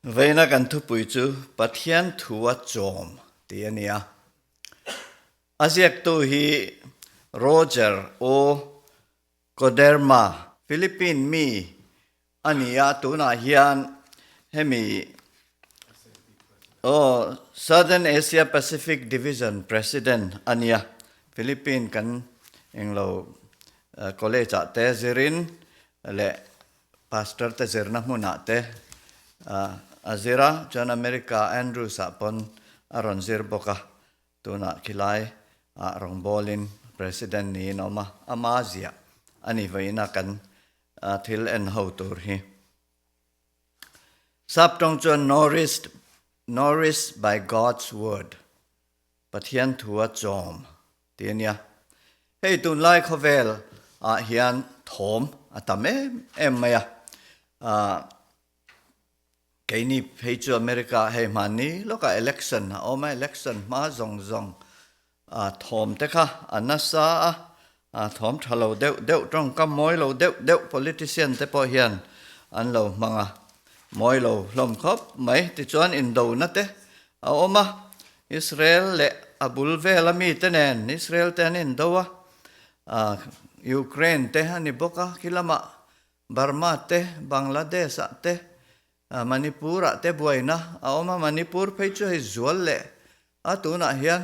Veina kan thupui chu Pathian thua chawm tih a ni a. A ziaktu hi Roger O. Koderma, Philippine mi a ni a, tunah hian hemi aw Southern Asia Pacific Division President a ni a, Philippine kan englo college ah te zirin leh Pastor te zirna hmunah te a zir a, chuan America Andrews ah pawn a rawn zir bawk a, tunah khilai ah rawngbawlin President niin a awm a, ama ziah a ni vawiina kan thil en ho tur hi. Sap tawng chuan nourished, nourished by God's word, Pathian thua chawm tih a nia. Hei tunlai khawvel ah hian thawm a tam em em mai a. Keini phei chu America ah hei hmanni lawkah election a awm a, election hma zawng zawng thawm te kha a nasa a, thawm tha lo deuh deuh tawngkam mawi lo deuh deuh politician te pawh hian an lo hmang a, mawi lo hlawm khawp mai. Tichuan indona te a awm a, Israel leh a bul vela mite nen Israel te an indo a, Ukraine te a ni bawk a, khi lamah Burma te, Bangladesh ah te, Manipur ah te buaina a awm a, Manipur phei chu hei zual leh a tunah hian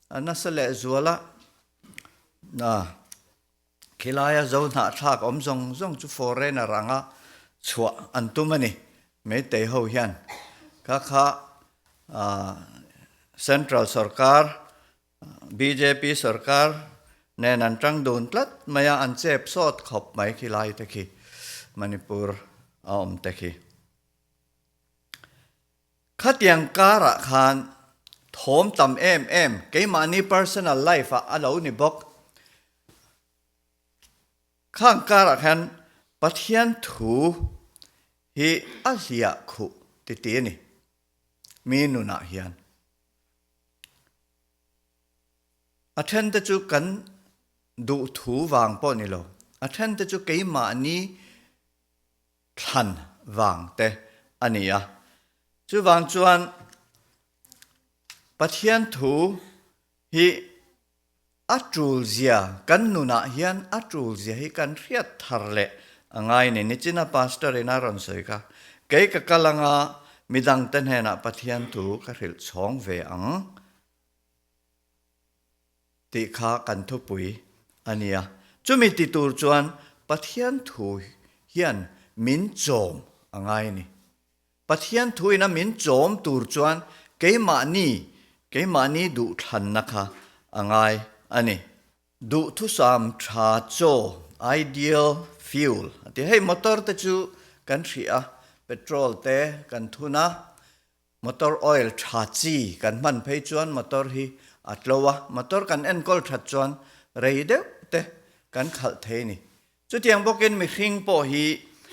a nasa leh zual a, khilaia zo hnahthlak awm zawng zawng chu foreigner anga chhuah an tum a ni Meitei ho hian kha kha Central sorkar Bjp sorkar nen an tang dun tlat mai a, an chep sawt khawp mai khi lai te khi Manipur a awm te khi. Khatiang karah khan thawm tam em em keimahni personal life ah a lo ni bawk. Khang karah khan Pathian thu hi a hliah khuh titi a ni mi nunah hian. A then te chu kan duh thu vang pawh ni lo, a then te chu keimahni thlan vang te a ni a. Chuvang chuan Pathian thu hi a tul zia, kan nunah hian a tul zia hi kan hriat thar leh a ngai ni. Nichina Pastor in a rawn sawi kha, kei ka kal anga midangte hnenah Pathian thu ka hrilh chhawng ve ang tih kha kan thupui a nia. Chumi ti tur chuan Pathian thu hian min chawm a ngai ni. Pathian thuin a min chawm tur chuan keimahni, keimahni duhthlanna kha a ngai a ni. Duhthusam tha chaw, ideal fuel, a ti. Hei motor te chu kan hrih a, petrol te kan thun a, motor oil tha chi kan hman phei chuan motor hi a tlo a, motor kan enkawl that chuan rei deuh te kan khalh thei a ni. Chutiang bawkin mihring pawh hi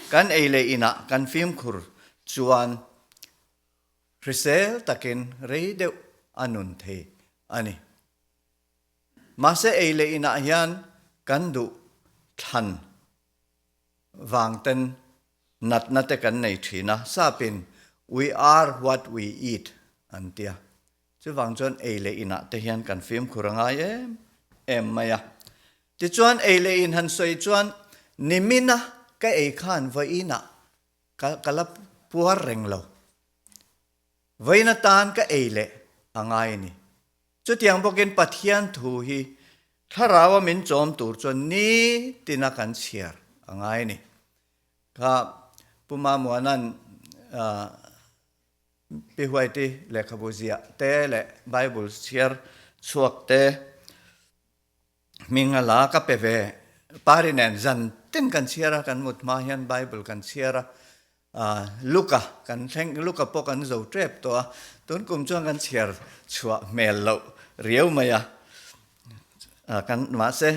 kan ei leh inah kan fimkhur chuan hrisel takin rei deuh a nun thei a ni. Mahse ei leh inah hian kan duh thlan vang ten natna te kan nei thin a, sapin we are what we eat an tia. Chuvang chuan ei leh inah te hian kan fimkhur a ngai em em mai a. Tichuan ei leh in han sawi chuan nimina ka ei khan vawiinah ka ka la puar reng lo. Vawiin atan ka ei leh a ngai a ni. Chutiang bawkin Pathian thu hi thlaraua min chawm tur chuan nitina kan chhiar a ngai a ni. Kha Pu Mamuana'n Pi Huaiti lehkhabu ziah te leh Bible chhiar chhuak te hming a la ka pe ve. Pari nen zan tin kan chhiar a, kan mut hma hian Bible kan chhiar a, Luka kan thleng, Luka pawh kan zo tep tawh a, tun kum chuan kan chhiar chhuah hmel loh riau mai a, kan mahse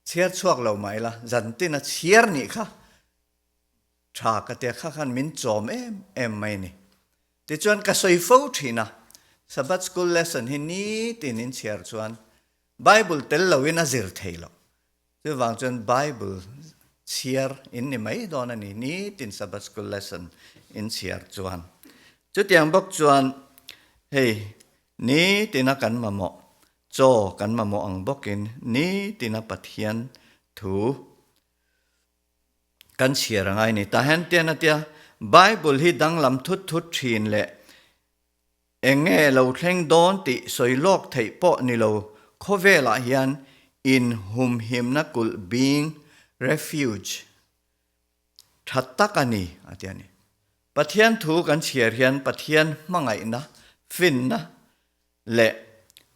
chhiar chhuak lo mah ila zan tin a chhiar nih kha. Tha ka tia kha khan min chawm em em mai ni. Tichuan ka sawi fo thin a, Sabbath school lesson hi nitin in chhiar chuan Bible tel loin a zir thei lo. Chuvang chuan Bible. chhiar in ni mai dawn a ni, nitin Sabbath School lesson in chhiar chuan. Chutiang bawk chuan hei nitina kan mamawh, chaw kan mamawh ang bawkin nitina Pathian thu kan chhiar a ngai ni. Tah hian tian a tia, Bible hi danglam thut thut thin leh Eng nge lo thleng dawn tih sawi lawk theih pawh ni lo, khawvelah hian inhumhimna kulh bing, refuge, tha tak a ni, a ti a ni. Pathian thu kan chhiar hian Pathian hmangaihna, finna leh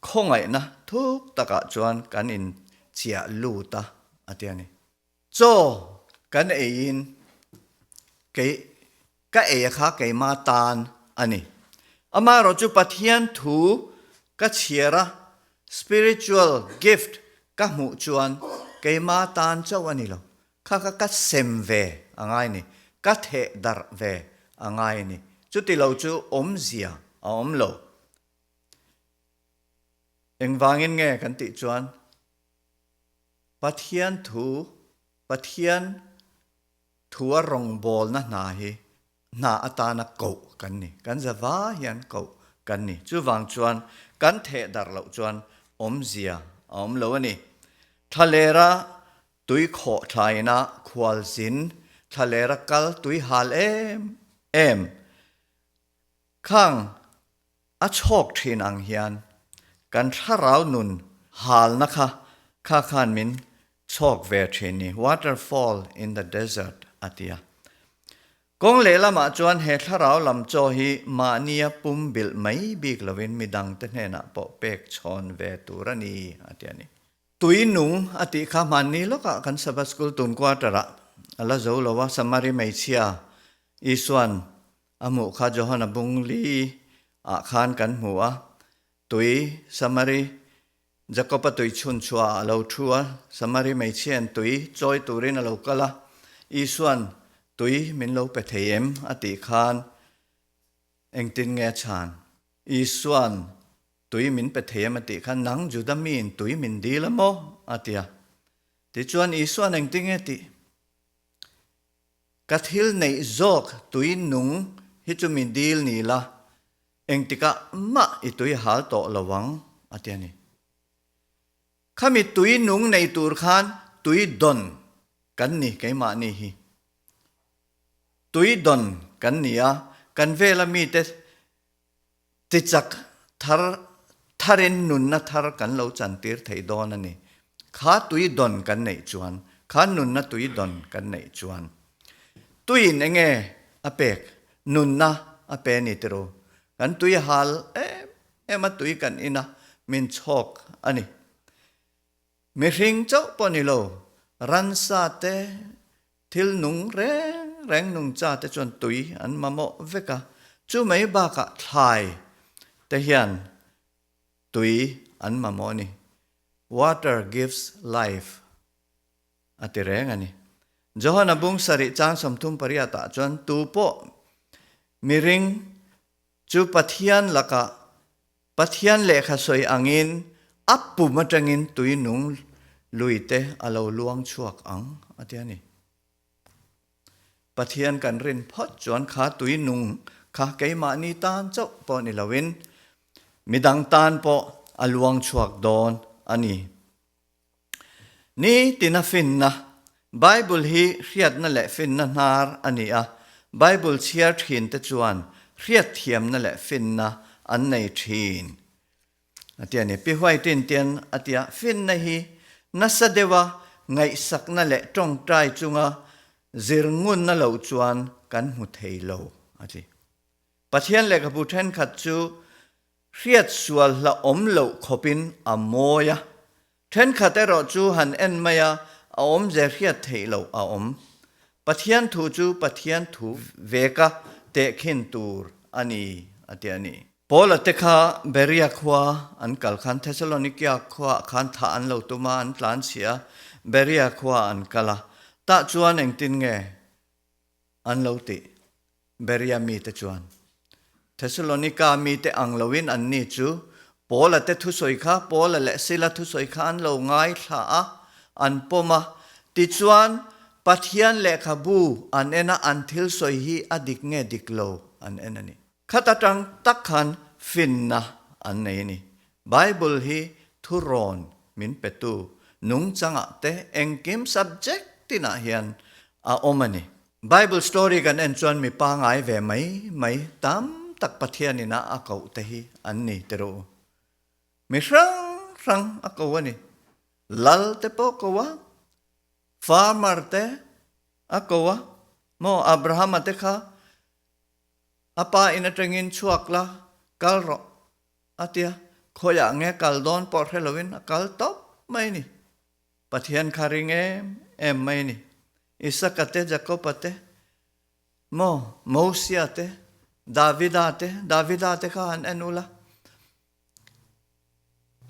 khawngaihna thuk takah chuan kan inchiah lut a, a ti a ni. Chaw kan eiin kei ka ei a kha keima tan a ni. Amaherawh chu Pathian thu ka chhiar a, spiritual gift ka hmuh chuan keima tan chauh a ni lo. Kha kha ka sem ve a ngai ni, ka theh darh ve a ngai ni. Chuti lo chu awmzia a awm lo. Engvangin nge kan tih chuan Pathian thu, Pathian thua rawngbawlna hna hi hna atana koh kan ni. Kan zava hian koh kan ni. Chuvang chuan kan theh darh loh chuan awmzia a awm lo a ni. Thlalera tui khawh thlaina khualzin, thlalera kal tui hal em em Khang a chhawk thin ang hian kan thlarau nun halna kha kha khan min chhawk ve thin ni, waterfall in the desert, a ti a. Kawng lehlamah chuan he thlarau lam chaw hi mahnia pum bilh mai bik lovin midangte hnenah pawh pek chhawn ve tur a ni, a ti a ni. Tui nung a tih kha hmanni lawkah kan Sabbath School tun quarter-ah a la zo lo a, Samari hmeichhia Isuan a hmuh kha Johana bung li ah khan kan hmu a, tui Samari Jakob-a tui chhun chhuah ah a lo thu a, Samari hmeichhiain tui chawi turin a lo kal a, Isuan tui min lo pe thei em a tih khan engtin nge a chhan? Isuan Tui min pe thei em a tih khan nang Juda miin tui min dil a maw? a ti a. Tichuan Isua'n engtin nge tih? Ka thil neih zawk tui nung hi chu min dil ni la, engtikah mah i tui hal tawh lo ang a ti a ni. Khami tui nung nei tur khan tui dawn kan ni keimahni hi. Tui dawn kan ni a, kan vela mite Tichak thar tharin nunna thar kan lo chantir thei dawn a ni. Kha tui dawn kan neih chuan, kha nunna tui dawn kan neih chuan. Tuiin enge a pek? Nunna a pe a ni tiro. Kan tui hal em em a tui kan in a, min chhawk a ni. Mihring chauh pawh ni lo, ransa te, Thil nung reng reng nungcha te chuan tui an mamawh vek a, chu mai bakah thlai te hian tui an mamawh a ni. Water gives life a ti reng a ni. Johana bung sarih chang 38 ah chuan tu pawh miring chu Pathian lakah Pathian lehkha sawi angin a pum atangin tui nung lui te a lo luang chhuak ang a ti a ni. Pathian kan rin phawt chuan kha tui nung kha keimahni tan chauh pawh ni loin midang tan pawh a luang chhuak dawn a ni. Nitina finna, Bible hi hriatna leh finna hnar a ni a, Bible chhiar thinte chuan hriatthiamna leh finna an nei thin a ti a ni. Pi Huaitin tian a ti a, finna hi nasa deuha ngaihsakna leh tawngtai chunga zir ngunna lo chuan kan hmu thei lo a ti. Pathian lehkhabu thenkhat chu Hriat sual hla awm loh khawpin a mawi a, thenkhat erawh chu han en mai a, a awmze hriat theih loh a awm. Pathian thu chu Pathian thu veka tehkhin tur a ni, a ti a ni. Paula te kha Berea khua an kal khan Thessalonikia khuaah khan thah an lo tum a, an tlan chhia a, Berea khua an kal a. Tah chuan engtin nge an lo tih? Berea mite chuan Thessalonika mite ang loin anni chu Paula te thusawi kha, Paula leh Sila thusawi kha an lo ngaithla a, an pawm a. Tichuan, Pathian lehkhabu an en a, an thil sawi hi a dik nge dik lo an en a ni. Khat atang tak khan finna an nei a ni. Bible hi thurawn min petu nungchangah te engkim subject tinah hian a awm a ni. Bible story kan en chuan mi pangai ve mai mai tam tak Pathianin a a koh te hi an ni ti rawh u. Mi hrang hrang a ko a ni. Lal te pawh ko a, farmer te a ko a, maw Abrahama te kha a pa in atangin chhuak la kal rawh a tia, khawiah nge kal dawn pawh hre loin a kal tawp mai a ni. Pathian kha ring em em mai a ni. Isaka te, Jakoba te, maw Mosia te, Davida te, Davida te kha han en ula.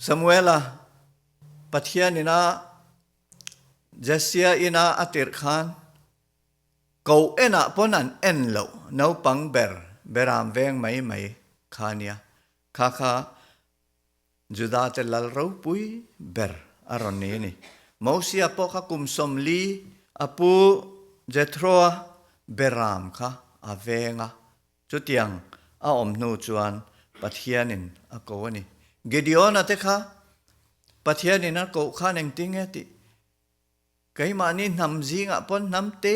Samuela Pathian ina Jessia ina a tirh khan ko enah pawn an en loh naupang ber beram veng mai mai kha nia. Kha kha Juda te lal ropui ber a rawn ni a ni. Mosia pawh kha kum 40 a pu Jethroa beram kha a veng a. Chutiang a awm hnu chuan Pathianin a ko a ni. Gideona te kha Pathianin a koh khan engtin nge tih? Keimahni hnam zingah pawn hnam te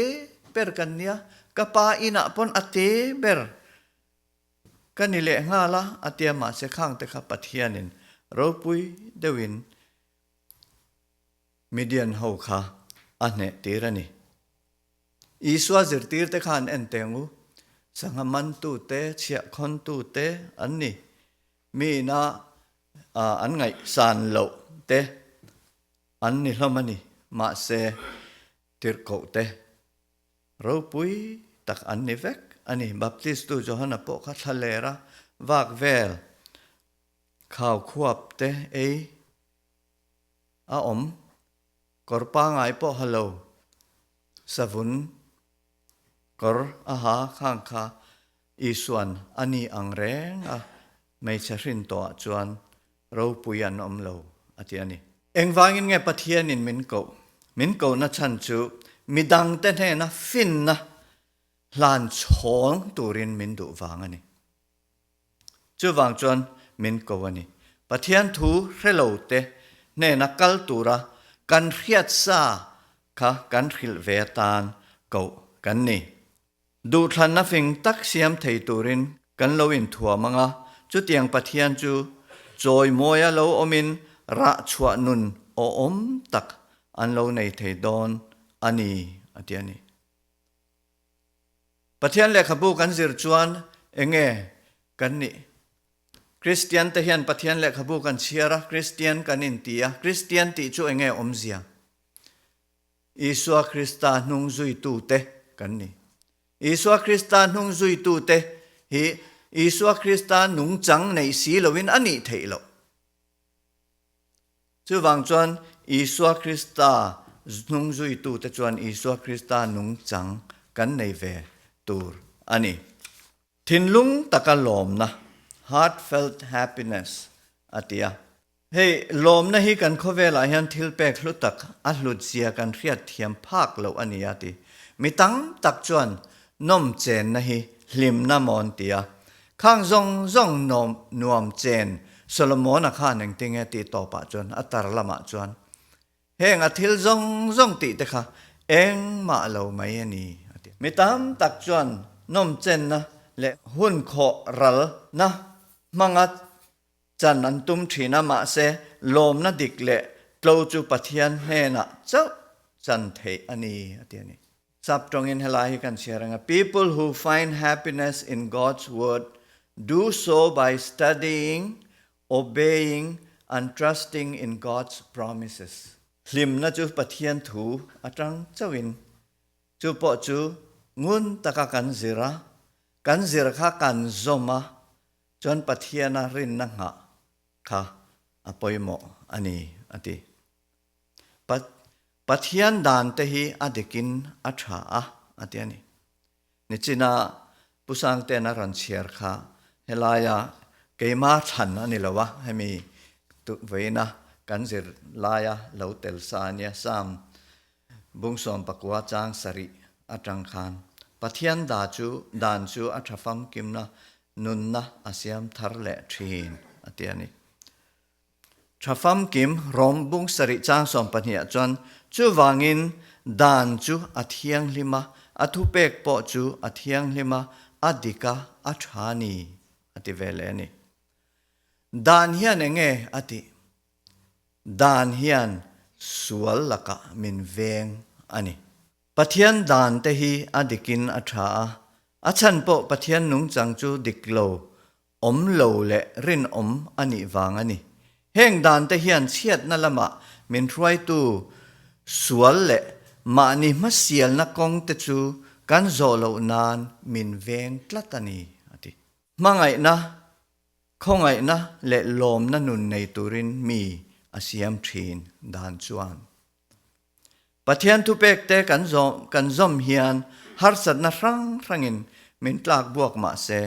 ber kan nia, ka pa inah pawn a te ber ka ni leh nghal a, a tia mahse khang te kha Pathianin ropui deuhin Midian ho kha a hneh tir a ni. Isua zirtirte kha an en teng u, sangha mantute, chhiahkhawntute an ni. Mi ina an ngaihsan loh te an ni hlawm a ni. Mahse, tirhkohte ropui tak an ni vek a ni. Baptistu Johana pawh kha thlalera vak vel khau khuap te ei a awm. Kawr pangai pawh ha lo, savun kawr a ha khang kha Isuan a ni ang reng a, hmeichhe hrin tawhah chuan ropui an awm lo a ti a ni. Engvangin nge Pathianin min koh? Min kohna chhan chu midangte hnena finna hlan chhawng turin min duh vang a ni. Chuvang chuan min ko a ni. Pathian thu hre lo te hnena kal tura kan hriat sa kha kan hrilh ve atan koh kan ni. Duhthlanna fing tak siam thei turin kan lo inthuam ang a, chutiang Pathian chu chawimawia lo awmin rah chhuah nun awhawm tak an lo nei thei dawn a ni, a ti a ni. Pathian lehkhabu kan zir chuan enge kan nih? Kristian te hian Pathian lehkhabu kan chhiar a, Kristian kan inti a, Kristian tih chu enge awmzia? Isua Krista hnung zuitute kan ni. Isua Krista hnung zuitute hi Isua Krista nungchang neih si loin a nih theih loh. Chuvang chuan Isua Krista hnung zuitute chuan Isua Krista nungchang kan nei ve tur a ni. Thinlung taka lawmna, heartfelt happiness, a ti a. Hei lawmna hi kan khawvelah hian thil pek hlu tak, a hlutzia kan hriat thiam phak loh a ni a ti. Mi tam tak chuan nawm chenna hi hlimna maw an ti a. Khang zawng zawng nawm nuam chen Solomona khan engtinge tih tawpah chuan a tar lamah chuan heng a thil zawng zawng tih te kha engmah lo mai a ni a ti. Mi tam tak chuan nawm chenna leh hun khawh ralna hmanga chan an tum thin a, mahse lawmna dik leh tlo chu Pathian hnenah chauh chan theih a ni a ti a ni. Sap tawngin helai hi kan chhiar ang a, People who find happiness in God's word do so by studying, obeying and trusting in God's promises. Hlimna chu Pathian thu atang chauhin, chu pawh chu ngun taka kan zir a, kan zir kha kan zawm a, chuan Pathiana rinna nghah kha a pawimawh a ni, a ti. Pathian dan te hi a dikin a tha a, a ti a ni. Nichina Pu Sangte'n a rawn chhiar kha helaia keima thlan a ni lo a, hemi vawiina kan zir laia lo tel sa a nia, Psalm. Bung 19 chang sarih atang khan Pathian da chu dan chu a tha famkimna nunna a siam thar leh thin a ti a ni. Tha famkim Rom bung sarih chang 12 ah chuan chuvangin dan chu a thianghlim a, a thupek pawh chu a thianghlim a, a dik a, a tha a ni a ti ve leh a ni. Dan hian enge a tih? Dan hian sual lakah min veng a ni. Pathian dan te hi a dikin a tha a, a chhan pawh Pathian nungchang chu dik lo, awm lo leh rinawm a nih vang a ni. Heng dan te hian chhiatna lamah min hruaitu sual leh mahni hmasialna kawng te chu kan zawh loh nan min veng tlat a ni, a ti. Hmangaihna Khawngaihna leh lawmna nun nei turin mi a siam thin dan chuan. Pathian thupekte kan zawm kan zawm hian harsatna hrang hrangin min tlak buak mah se,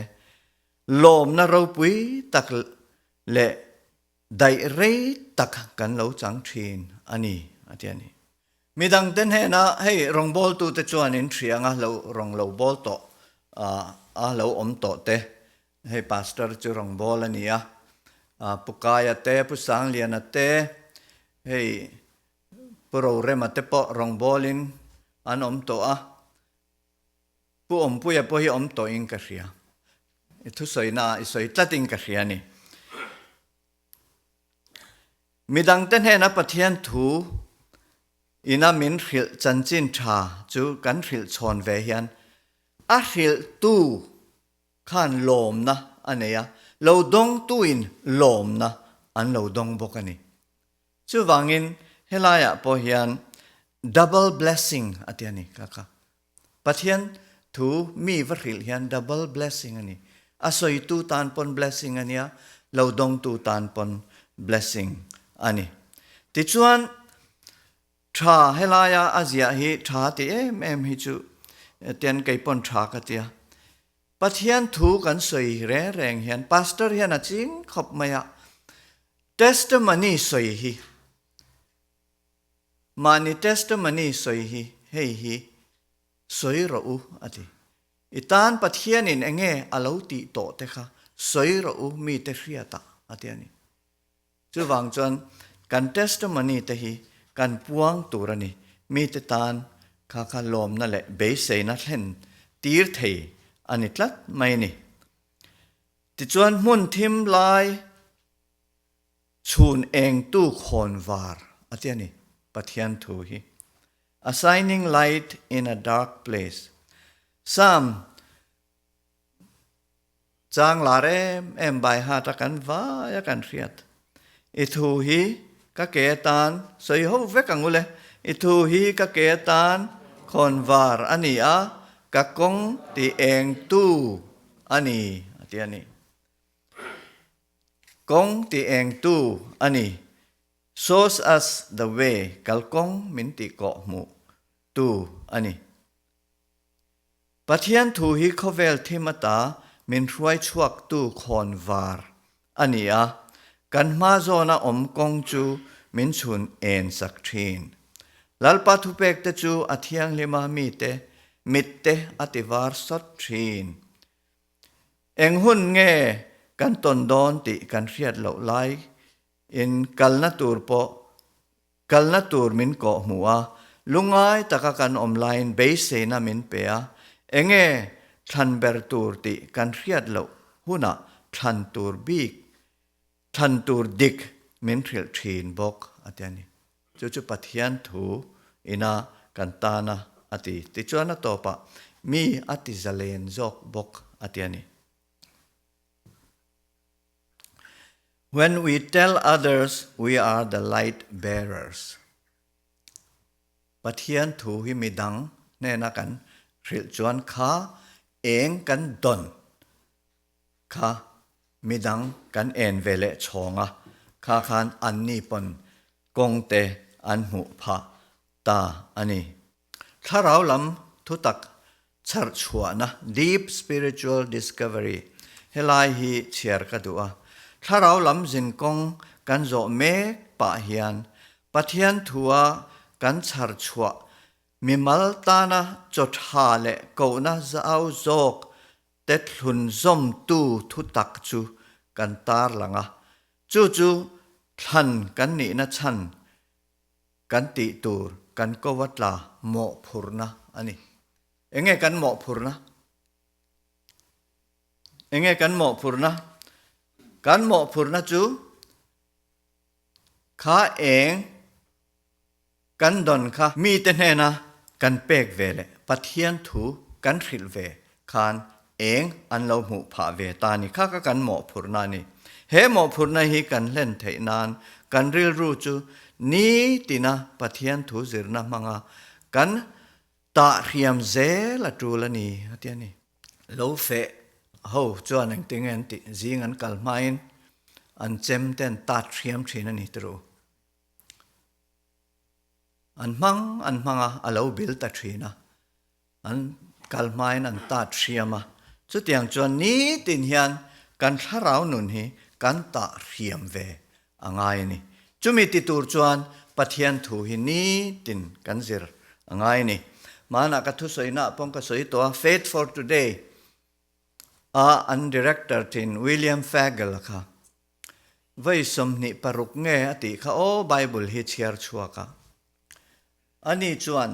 lawmna ropui tak leh daih rei tak kan lo chang thin a ni, a ti a ni. Midangte hnenah hei rawngbawltute chuan in hriang a lo rawng lo bawl tawh a lo awm tawh te Hei Pastor chu rawngbâwl a ni a, Pu Kaia te, Pu Sangliana te, hei Pu Rorema te pawh rawngbâwlin an awm tawh a, Pu Awmpuia pawh hi awm tawhin ka hria. I thusawina ah i sawi tlatin ka hria a ni. Midangte hnena Pathian thu ina min hrilh chanchin tha chu kan hrilh chhawn ve hian a hrilhtu khan lawmna a nei a, lo dawngtuin lawmna an lo dawng bawk a ni. Chuvangin helaiah pawh hian double blessing a ti a ni ka kha. Pathian thu mi va hrilh hian double blessing a ni. A sawitu tan pawn blessing a nia, lo dawngtu tan pawn blessing a ni. Tichuan tha helaia a ziah hi tha ti em em hi chu tian kei pawn tha ka tia. Pathian thu kan sawi reng reng hian Pastor hian a ching khawp mai a, testimony sawi hi, mahni testimony sawi hi hei hi sawi rawh u a ti. I tan Pathianin enge a lo tih tawh te kha sawi rawh u mite hriatah a ti a ni. Chuvang chuan kan testimony te hi kan puang tur a ni. Mite tan kha kha lawmna leh beiseina thlen tir thei a ni tlat mai a ni. Tichuan hmun thim lai chhun engtu khawn var a ti a ni Pathian thu hi. A shining light in a dark place. Psalm Chang lar em em bai hat a kan vai a kan hriat. I thu hi ka ke atan sawi ho vek ang ule. I thu hi ka ke atan khawnvar a ni a, ka kawng ti eng tu a ni a ti a ni. Kawng ti eng tu a ni. Shows us the way, kalkawng min ti kawh hmuh tu a ni. Pathian thu hi khawvel thim ata min hruai chhuaktu khawn var a ni a, kan hma zawna awm kawng chu min chhun en sak thin. Lalpa thupekte chu a thianghlima mite mitte a ti var sawt thin. Eng hun nge kan tawn dawn tih kan hriat loh lai in kalna tur pawh Kalna tur min kawh hmuh a, lungai taka kan awm laiin beiseina min pe a, enge thlan ber tur tih kan hriat loh hunah thlan tur bik, thlan tur dik min hrilh thin bawk a ti a ni. Chu chu Pathian thu ina kan tana a ti. Tichuan a tawpah mi a ti zalen zawk bawk a ti a ni. When we tell others we are the light bearers. Pathian thu hi midang hnena kan hrilh chuan kha eng kan dawn kha midang kan en ve leh chhawng a, kha khan anni pawn kawng te an hmuh phah ta a ni. Thlarau lam thutak chharh chhuahna, deep spiritual discovery, helai hi chhiar ka duh a. Thlarau lam zinkawng kan zawh mek pah hian Pathian thua kan chhar chhuah. Mimal tana chaw tha leh kohna zau zawk te thlun zawmtu thu tak chu kan tarlang a, chu chu thlan kan nihna chhan kan tih tur kan ko a tla mawhphurhna a ni. Enge kan mawhphurhna? Enge kan mawhphurhna? Kan mawhphurhna chu kha eng Kan dawn kha mite hnena kan pek ve leh Pathian thu kan hrilh ve khan eng an lo hmuh phah ve ta ni kha kha kan mawhphurhna a ni. He mawhphurhna hi kan hlen theih nan kan rilru chu nitina Pathian thu zirna hmanga kan tah hriam zel a tul a ni a ti a ni. Lo feh ho chuan engtinge an tih zing an kal hmain an chem te an tat hriam thin a ni tiro. An hmang an hmang a, a lo bil ta thin a. An kal hmain an tat hriam a. Chutiang chuan nitin hian kan thlarau nun hi kan tah hriam ve a ngai a ni. Chumi ti tur chuan Pathian thu hi nitin kan zir a ngai a ni. Hmanah ka thusawi naah pawh ka sawi tawh a, Faith for Today a an director thin William Fagel-a kha Vawi 26 nge a tih kha aw Bible hi chhiar chhuak a. Ani chuan,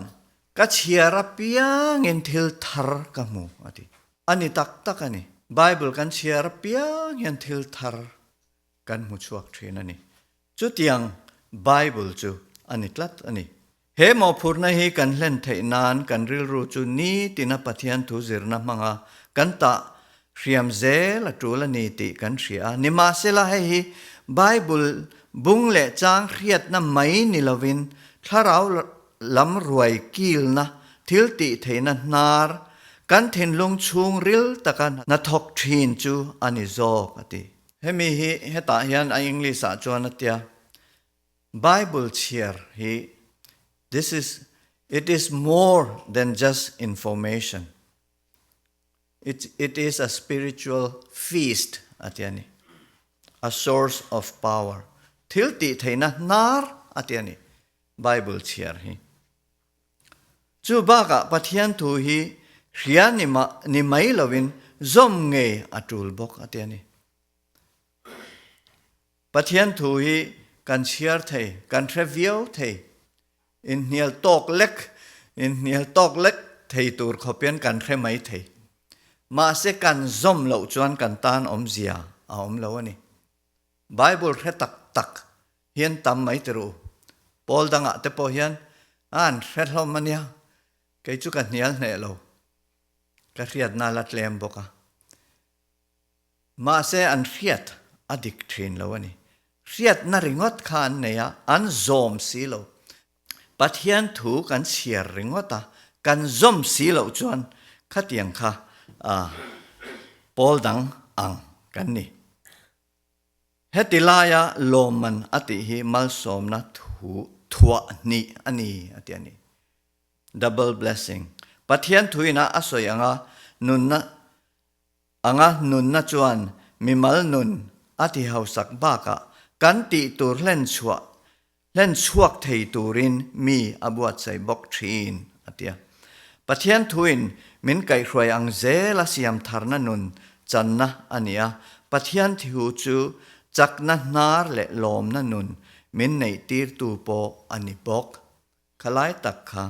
Ka chhiar apiangin thil thar ka hmu a ti. A ni tak tak a ni. Bible kan chhiar apiang hian thil thar kan hmu chhuak thin a ni. Chutiang Bible chu a ni tlat a ni. He mawhphurhna hi kan hlen theih nan kan rilru chu nitina Pathian thu zirna hmanga kan tah hriam zel a tul a ni tih kan hria a. Nimahsela hei hi Bible bung leh chang hriatna mai ni lovin thlarau lam ruai kilna thil tih theihna hnar kan thinlung chhungril taka hnathawk thin chu a ni zawk a ti. Hemi hi hetah hian a English ah chuan a tia, Bible chhiar hi this is it is more than just information. It, it is a spiritual feast a ti a ni. A source of power. Thil tih theihna hnar a ti a ni Bible chhiar hi. Chu bakah Pathian thu hi hria ni, ma, ni mai lovin zawm ngei a tul bawk a ti a ni. Pathian thu hi kan chhiar thei, kan hre viau thei. Inhnial tawk lek, inhnial tawk lek thei tur khawp hian kan hre mai thei. Mahse kan zawm loh chuan kan tan awmzia a awm lo a ni. Bible hre tak tak hian tam mai ti ru. Pawl dangah te pawh hian a an hre hlawm a nia. Kei chu ka hnial hneh lo. Ka hriatna la tlem bawk a. Mahse an hriat a dik thin lo a ni. Hriatna ringawt kha an nei a, an zawm si lo. Pathian thu kan chhiar ringawt a, kan zawm si loh chuan khatiang kha pawl dang ang kan ni. Heti laia lawmman a tih hi malsawmna thu thuah hnih a ni a ti a ni. Double blessing. Pathian thuin a a sawi anga nunna Anga nunna chuan mimal nun a ti hausak bakah kan tih tur hlen chhuah hlen chhuak thei turin mi a buatsaih bawk thin, a ti a. Pathian thuin min kaihhruai ang zela siam tharna nun channa a ni a, Pathian thihu chu chakna hnar leh lawmna nun min neihtirtu pawh a ni bawk. Khalai tak kha.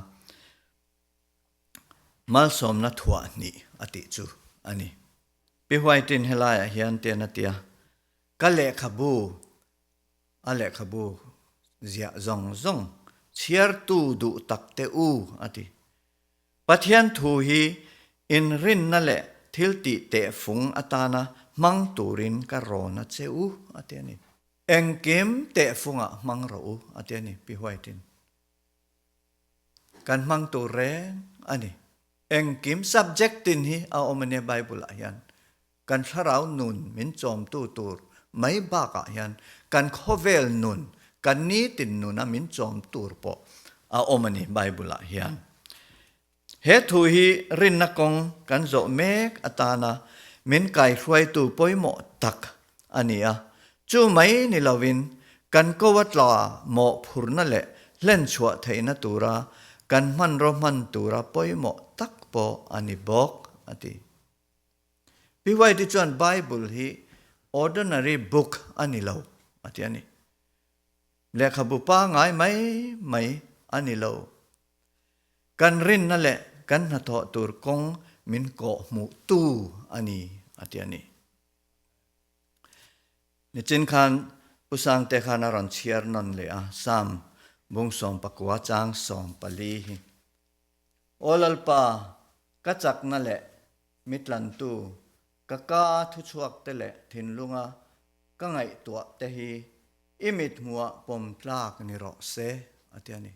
Malsawmna thuah hnih a tih chu a ni. Pi White-in helaiah hian tian a ti a, Ka lehkhabu, a lehkhabu ziah zawng zawng chhiartu duh tak te u a ti. Pathian thu hi inrinna leh thil tih tehfung atana hmang turin ka rawn a che u a ti a ni. Engkim tehfungah hmang rawh u a ti a ni Pi White-in. Kan hmang tur reng a ni. Engkim subject tin hi a awm a nia Bible ah hian. Kan thlarau nun min chawmtu tur mai bakah hian kan khawvel nun, kan nitin nuna min chawm tur pawh a awm a ni Bible ah hian. He thu hi rinna kawng kan zawh mek atana min kaihruaitu pawimawh tak a ni a. Chu mai ni lovin kan ko a tla mawhphurna leh hlenchhuah theihna tura kan hmanraw hman tura pawimawh tak pawh a ni bawk, a ti. Pi White-i chuan Bible hi ordinary book a ni lo, a ti a ni. Lehkhabu pangngai mai mai a ni lo. Kan rinna leh kan hnathawh tur kawng min kawhhmuhtu a ni, a ti a ni. Nichin khan Pu Sangte khan a rawn chhiar nawn leh a, Psalm bung 19 chang 14 hi. Aw Lalpa, ka chakna leh mi tlantu, ka ka thuchhuakte leh thinlunga ka ngaihtuahte hi i mithmuhah pawm tlak ni rawh se, a ti a ni.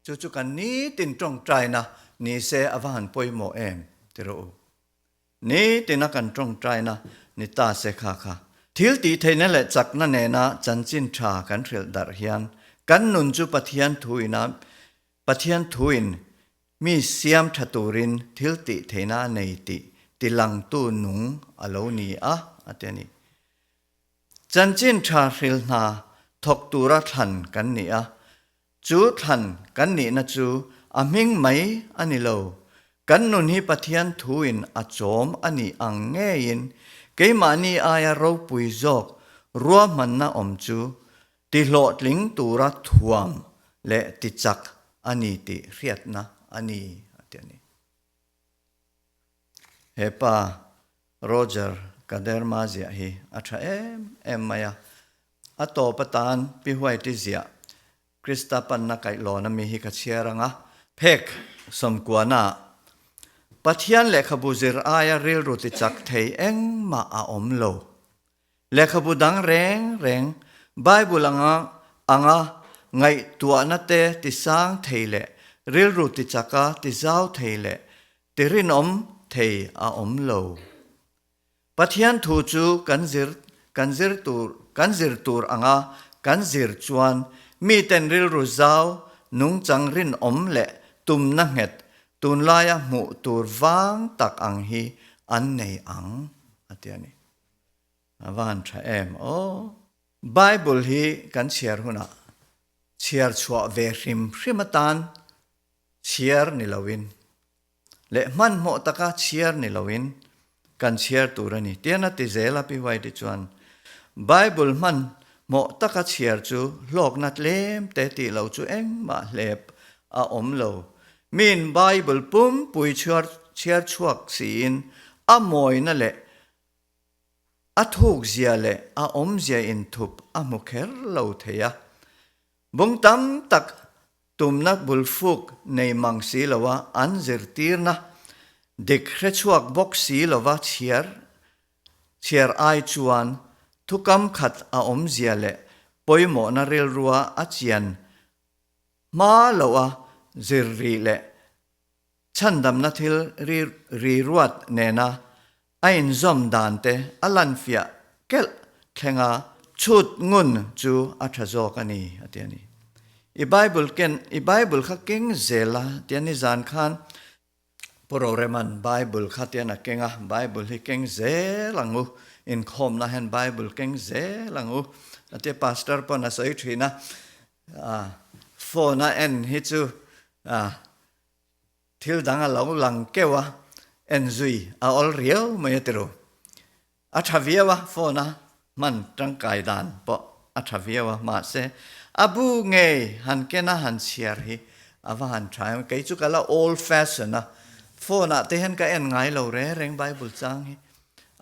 Chu chu kan nitin tawngtaina ni se a va han pawimawh em ti rawh u. Nitina kan tawngtaina ni ta se kha kha. Thil tih theihna leh chakna nena chanchin tha kan hrilh darh hian kan nun chu Pathian thuina Pathian thuin mi siam tha turin thil tih theihna a nei tih tilangtu nung a lo ni a, a ti a ni. Chanchin tha hrilh hna thawk tura thlan kan ni a, Chu thlan kan nihna chu a hming mai a ni lo. Kan nun hi Pathian thuin a chawm a nih ang ngeiin keimahni aia ropui zawk ruahmanna awm chu tihlawhtling tura thuam leh tichak a ni tih hriatna a ni, a ti a ni. He pa Roger Kaderma ziah hi a tha em em mai a. A tawp atan Pi White-i ziah Krista panna kaihlawn ami hi ka chhiar ang a. Phek sawmkuana Pathian lehkhabu zir aia rilru tichak thei engmah a awm lo. Lehkhabu dang reng reng Bible anga anga ngaihtuahna te tisang thei leh rilru tichaka tizau thei leh tirinawm thei a awm lo. Pathian thu chu kan zir kan zir tur kan zir tur anga kan zir chuan miten rilru zau nungchang rinawm leh tumna nghet tunlaia hmuh tur vang tak ang hi an nei ang a ti a ni. A va han tha em aw. Bible hi kan chhiar hunah chhiar chhuah ve hrim hrim atan chhiar ni loin leh hmanhmawh taka chhiar ni loin kan chhiar tur a ni. Tian a ti zel a Pi White-i chuan, Bible hmanhmawh taka chhiar chu hlawkna tlem te tih lo chu engmah hlep a awm lo. Miin Bible pumpui chhiar chhiar chhuak siin a mawina leh a thukzia leh a awmzia inthup a hmu kher lo thei a. Bung tam tak Tumna bulfuk nei mang si lova an zirtirna dik hrechhuak bawk si lova chhiar chhiar ai chuan thukam khat a awmzia leh pawimawhna rilrua a chian hma loha zir rih leh chhandamna thil riruat nena a inzawm dan te a lanfiah kelh thlenga chhut ngun chu a tha zawk a ni, a ti a ni. I Bible ken, i Bible kha keng zel a, tia nizan khan Pu Roreman Bible kha tian a keng a, Bible hi keng zel ang u, inkhawmna hian Bible keng zel ang u, a tia Pastor pawn a sawi thin a, phone a en hi chu Thil dang a lo lang keuh a, en zui a awl riau mai a ti ru. A tha viau a, phone a hman tangkai dan pawh a tha viau a, mahse a bu ngei han ken a han chhiar hi a va han tha em. Kei chu ka la old fashion a, phone ah te hian ka en ngai lo reng reng Bible chang hi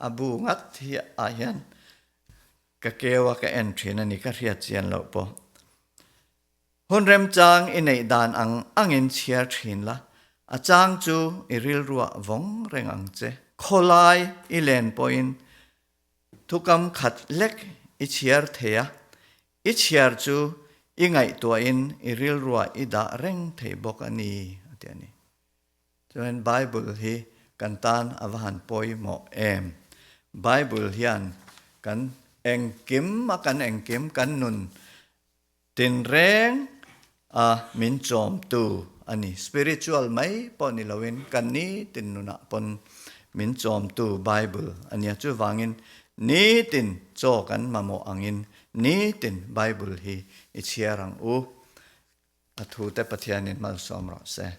a bu ngat hi ah hian ka keu a ka en thin a ni ka hriat chian loh pawh. Hun remchang i neih dan ang angin chhiar thin la, a chang chu i rilruah vawng reng ang che. Khawlai i len pawhin thukam khat lek i chhiar thei a, i chhiar chu i ngaihtuahin i rilruah i dah reng thei bawk a ni, a ti a ni. Chuan Bible hi kan tan a va han pawimawh em? Bible hian kan engkim a kan engkim kan nun Tinreng a min chawmtu a ni. Spiritual mai pawh ni loin kan nitin nunah pawn min chawmtu Bible a nia. Chuvangin nitin chaw kan mamawh angin nitin Bible hi i chhiar ang u. A thute Pathianin malsawm rawh se.